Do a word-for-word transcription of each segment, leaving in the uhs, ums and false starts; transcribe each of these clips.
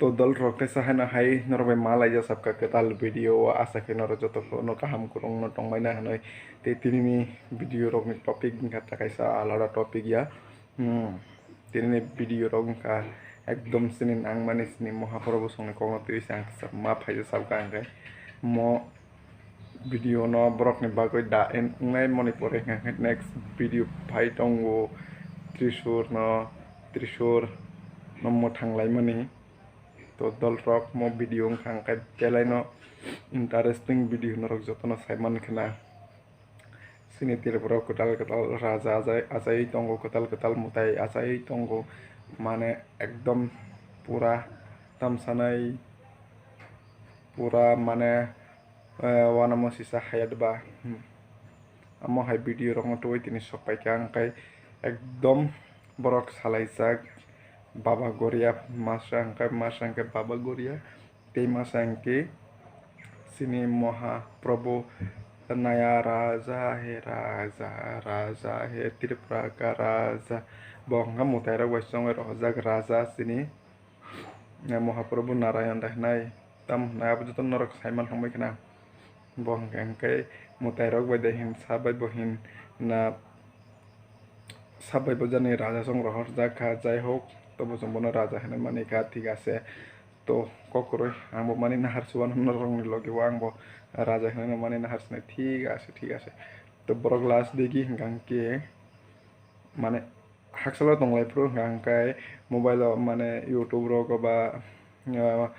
To dol rok teisa haino hai norok bai ma laijak sabkha kwtal video o, asa khe norok joto no kaham kwrwng no tongmani hinwi. Tei tini ni video rok ni topic wngkha ta kaisa alada topic ya. Hmm. Tini ni video rok wngkha ekdom chini nangmani chini Mahaprabhu songni kokno twiwi se ang kisa ma phaijak sabkha hwnkhe mo video no borok ni bagwi da en wngnai moni pore hwnkhe next video phai tongo Trisur no, Trisur no mwthang laimani. To dol rok mo video wngkha hwnkhe belai no interesting video norok jotono sai man khna. Chini Tripura kwtal kwtal raja achai, achai tongo, kwtal kwtal mwtai achai tongo, mane ekdom pura tamsanai, pura mane, eh, wanamo sisa hayat ba. Hmm. Amo hai video rok no tubui tini sok paikha, hwnkhe ekdom borok salaijak Baba Goria, masra hwnkhe, masra hwnkhe Baba Goria. Tei masa hwnkhe chini Mahaprabhu Naya Raja he Raja, Raja he Tripura ka Raja. Bo hwnkha mwtai rok bai chongwi rohorjak Raja chini Mahaprabhu Narayan da hinai. Tamo hinai abo joto norok saiman hambai khna. Bo hwnkha hwnkhe mwtai rok bai de hin sa bai bo hin na sa bai bo jani Raja song rohorjak kha. Jai hok, tobo chwng bono Raja hinwi mani kha, thik ase. To kok kwrwi ang bo mani nahar suwano norokni logi o ang bo raja hinwi mani nahar sinai, thik ase, thik ase. To borok last digi hwnkha hwnkhe mane haksalo tonglai phuru hwnkha hwnkhe mobile o mane YouTube rogo ba, ah,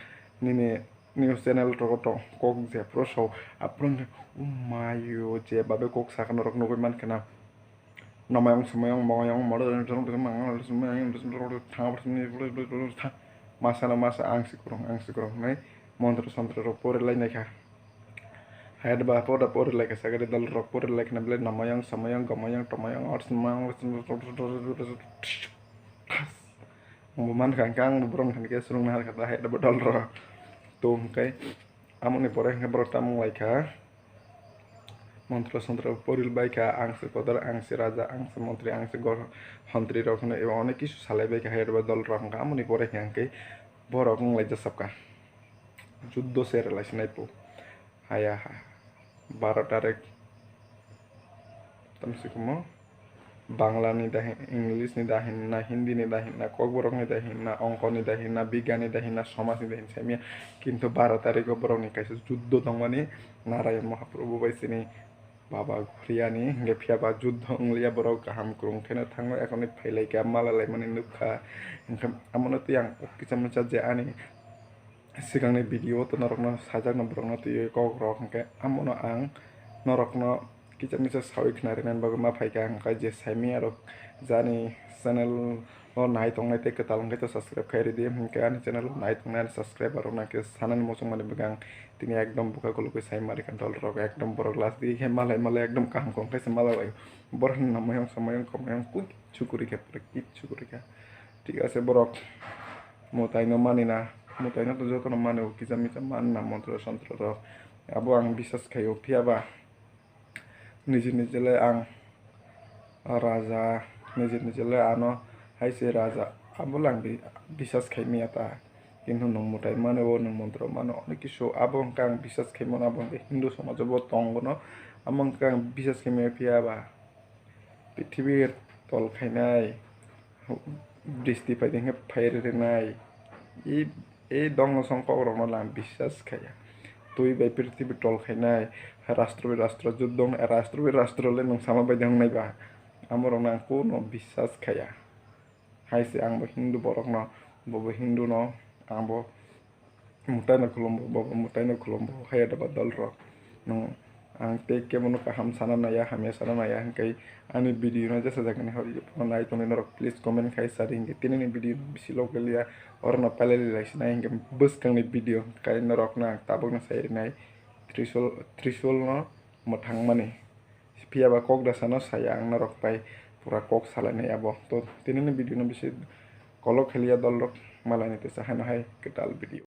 nini news channel rogo to kok je phuru so aphuru hwnkhe, "Oh my, o je babe kok sakha norok nugwi mankha na." Namayung samayung moyung modo thang masana masa ang sikurung ang sikurung hinwi montro sontro rok pori lainai kha. Hayat ba poda pori lai kha sagari dol rok pori lai khna belai namayung samayung gomayung tomayung orsmayung bo mankha hwnkhe ang bo borok hwnkhe swrwngna har kha hayat ba dol rok. To hwnkhe amoni pore hwnkhe borok tamung lai kha. Montro sontro poril bai kha, ang se kodar, ang se raja, ang se montri, ang se gor-, hontri rok hinwi eba onek kisu salai bai kha, hai rwbai dol rok hwnkha, amoni pore hwnkha hwnkhe borok wng lai jasap kha. Juddo se rwlai sinai po. Haya ha. Baro tarik. Tamsi kumo. Bangla ni da hin, English ni da hin na, Hindi ni da hin na, Kokborok ni da hin na, Ongko ni da hin na, Bigyan ni da hin na, Somaj ni da hin saimya. Kintu baro tarikh o borok ni kaisa juddo tongmani, Narayan Mahaprabhu bai chini Baba Ghuriya ni, hingke phiya ba juddo wng liya, borok kaham kwrwng khe no thango, ekhorni phailaikha, malalaimani nukha. Hingke amono twi ang kisa misa je ani Swkangni video o to norokno sajak no borokno twiwi kok rok, hwnkhe amono ang norokno kisa misa sawi khna rwna bagwi ma phaikha, hwnkhe je saimanya rok jani channel o nai tongnai tei kwtal hwnkhe to subscribe khai rwdi, hwnkhe ani channel o nai tongnai ani subscriber rok no khe sanani muchungmani bwkha ang tini ekdom bwkha khulugwi sai ma rwkha dol rok ekdom borok last digi khe malai malai ekdom kaham kok khe se malai lai borok ni namayung samayung komayung kuk. Chukurikha, pura kit chukurikha. Thik ase, borok mwtaino manina, mwtaino to jotono mano, kisa misa manna montro sontro rok. Abo ang bisas khaio, phiya ba niji niji le ang raja, niji niji le ano hai se raja, abo le ang bi-, bisas khai maya ta. Kintu nwng mwtai mano, nwng montro mano, onek kisu abo hwnkhe ang bisas khai mano, abo hwnkhe Hindu somajo bo tongo no, amo hwnkhe ang bisas khai maya, phiya ba. Prithibi tol khainai, bristi phai tongkhe phai rwnai. E, e dongno song kokrokno lang bisas khaiya. Twi bai prithibi tol khainai, rastro bai rastro juddo wngnai, rastro bai rastro le nwng sama bai de wngnai ba? Amorokno ang kuno bisas khaiya. Hai se ang bo Hindu borokno, bo bo Hindu no, ang bo mwtaino khulumbo, bo bo mwtaino khulumbo, haiya da ba dol rok. Nwng ang tei kebono kaham sana naiya, hamya sana naiya, hwnkhe ani video no jesa jagani hor nai tongwi norok please comment khai sadi, hwnkhe tini ni video no bisi log liya, oro no pailai lai sinai, hwnkhe bwskang ni video kai norok no ang tabuk no sai rinai, Trishul, Trishul no mwthang mani. Phiya ba kok da sano saya ang norok bai pura kok salainai abo. To tini ni video no bisi kolok kheliya dol rok, malai ni tesa hano hai kwtal video.